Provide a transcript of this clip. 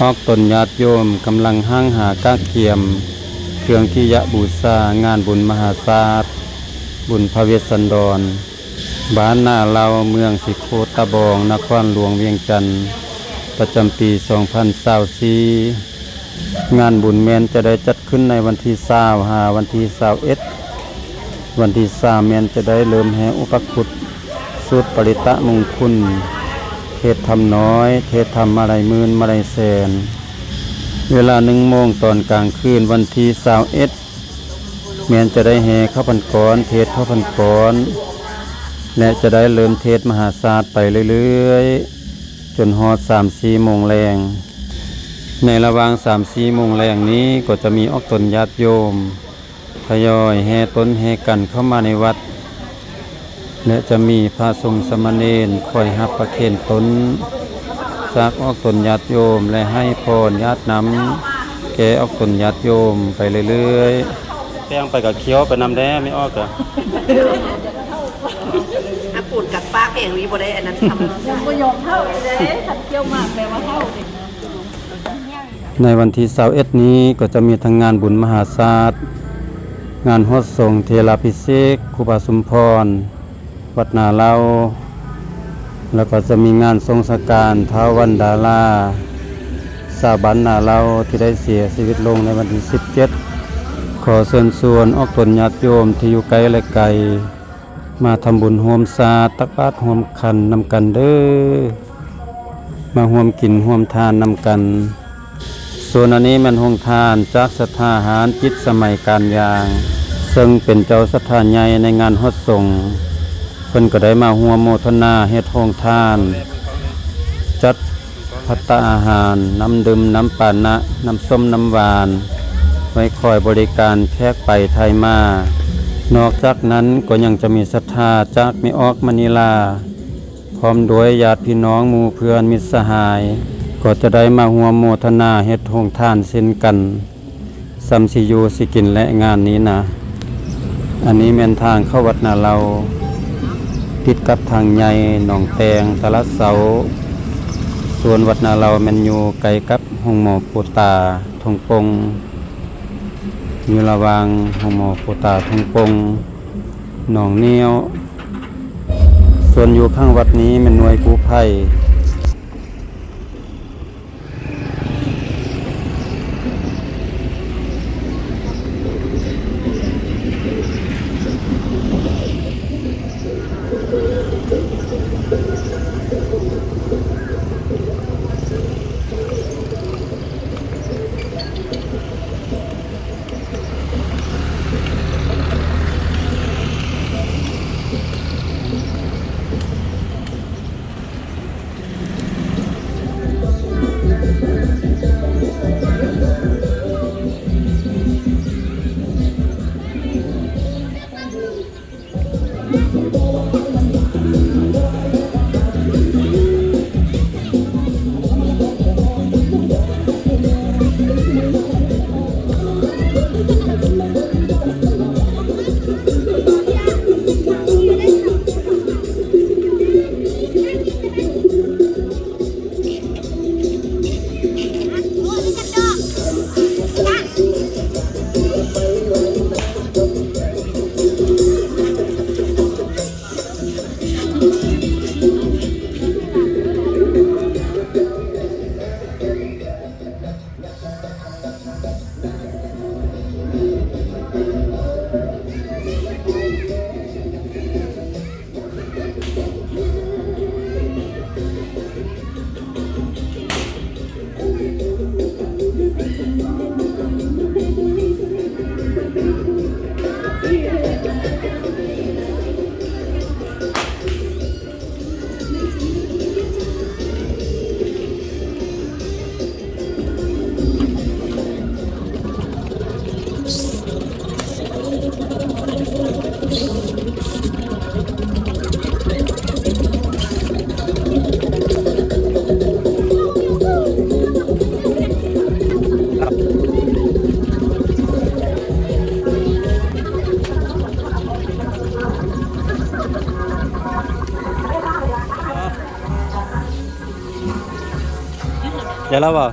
ອອກຕົນຍາດໂຍມກຳລັງຫ້າງຫາກະກຽມເຄື່ອງທີ່ຈະບູຊາງານບຸນມະຫາຊາດ ບຸນພະເວດສັນດອນ ບ້ານນາເລົາ ເມືອງສີໂຄດຕະບອງ ນະຄອນຫຼວງວຽງຈັນ ປະຈຳປີສອງພັນຊາວສີ່. ງານບຸນແມ່ນຈະໄດ້ຈັດຂຶ້ນໃນວັນທີຊາວຫາວັນທີຊາວເອັດ. ວັນທີຊາວແມ່ນຈະໄດ້ເລີ່ມແຫ່ອຸປະຄຸດ ສູດປະລິດຕະມຸງຄຸນ ເທດທຳນ້ອຍ ເທດທຳມາໄລໝື່ນ ມາໄລແສນ. ເວລາໜຶ່ງໂມງຕອນກາງຄືນວັນທີຊາວເອັດ ແມ່ນຈະໄດ້ແຫ່ເຂົ້າພັນກອນ ເທດເຂົ້າພັນກອນ ແລະ ຈະໄດ້ເລີ່ມເທດມະຫາຊາດໄປເລື້ອຍໆ ຈົນຮອດສາມສີ່ໂມງແລງ. ໃນລະຫວ່າງສາມສີ່ໂມງແລງນີ້ ກໍຈະມີອອກຕົນຍາດໂຍມ ທະຍອຍແຫ່ຕົນແຫ່ກັນເຂົ້າມາໃນວັດ ແລະ ຈະມີພະສົງສາມະເນນຄອຍຮັບປະເຄນຕົນ ຈາກອອກຕົນຍາດໂຍມ ແລະ ໃຫ້ພອນຢາດນ້ຳແກ່ອອກຕົນຍາດໂຍມໄປເລື້ອຍໆ. ແປ້ງໄປກະຄ້ຽວໄປນຳແດ່ ແມ່ອອກກະ ອາ ປູນກັດປາກແຮງນີ້ບໍ່ໄດ້ອັນນັ້ນຊ້ຳ. ບໍ່ຍອມເຖົ້າເດ້ ຄັນຄ້ຽວມາກແປວ່າເຖົ້າເດ້. ໃນວັນທີຊາວເອັດນີ້ ກໍຈະມີທັງງານບຸນມະຫາຊາດ, ງານຮອດສົງເຖລາພິເສກ ຄູບາສົມພອນ ວັດນາເລົາ ແລ້ວກໍຈະມີງານສົ່ງສະການທ້າວວັນດາລາ ຊາວບ້ານນາເລົາ ທີ່ໄດ້ເສຍຊີວິດລົງໃນວັນທີສິບເຈັດ. ຂໍເຊີນຊວນອອກຕົນຍາດໂຍມທີ່ຢູ່ໃກ້ ແລະ ໄກ ມາທຳບຸນຮ່ວມສາດ ຕັກບາດຮ່ວມຂັນນຳກັນເດີ້ ມາຮ່ວມກິນຮ່ວມທານນຳກັນ. ສ່ວນອັນນີ້ແມ່ນໂຮງທານຈາກສັດທາຫານຈິດສະໄໝການຢາງ ເຊິ່ງເປັນເຈົ້າສັດທາໃຫຍ່ໃນງານຮອດສົງ. ເພິ່ນກໍໄດ້ມາຮ່ວມໂມທະນາເຮັດໂຮງທານ ຈັດພັດຕາອາຫານ, ນ້ຳດື່ມ, ນ້ຳປານະ, ນ້ຳສົ້ມ, ນ້ຳຫວານ ໄວ້ຄອຍບໍລິການແຂກໄປໄທມາ. ນອກຈາກນັ້ນກໍຍັງຈະມີສັດທາຈາກແມ່ອອກມະນີລາ ພ້ອມດ້ວຍຍາດພີ່ນ້ອງໝູ່ເພື່ອນມິດສະຫາຍ ກໍຈະໄດ້ມາຮ່ວມໂມທະນາເຮັດໂຮງທານເຊັ່ນກັນ. ຊ່ຳຊິຢູ່ຊິກິນແຫຼະງານນີ້ນະ. ອັນນີ້ແມ່ນທາງເຂົ້າວັດນາເລົາ ຕິດກັບທາງໃຫຍ່ໜອງແຕງ ຕະຫຼາດເຊົ້າ. ສ່ວນວັດນາເລົາແມ່ນຢູ່ໃກ້ກັບໂຮງໝໍປູຕາທົ່ງປົ່ງ ຢູ່ລະຫວ່າງໂຮງໝໍປູຕາທົ່ງປົ່ງ ໜອງໜຽວ. ສ່ວນຢູ່ຂ້າງວັດນີ້ແມ່ນໜ່ວຍກູ້ໄພ. ໄດ້ແລ້ວບໍ່?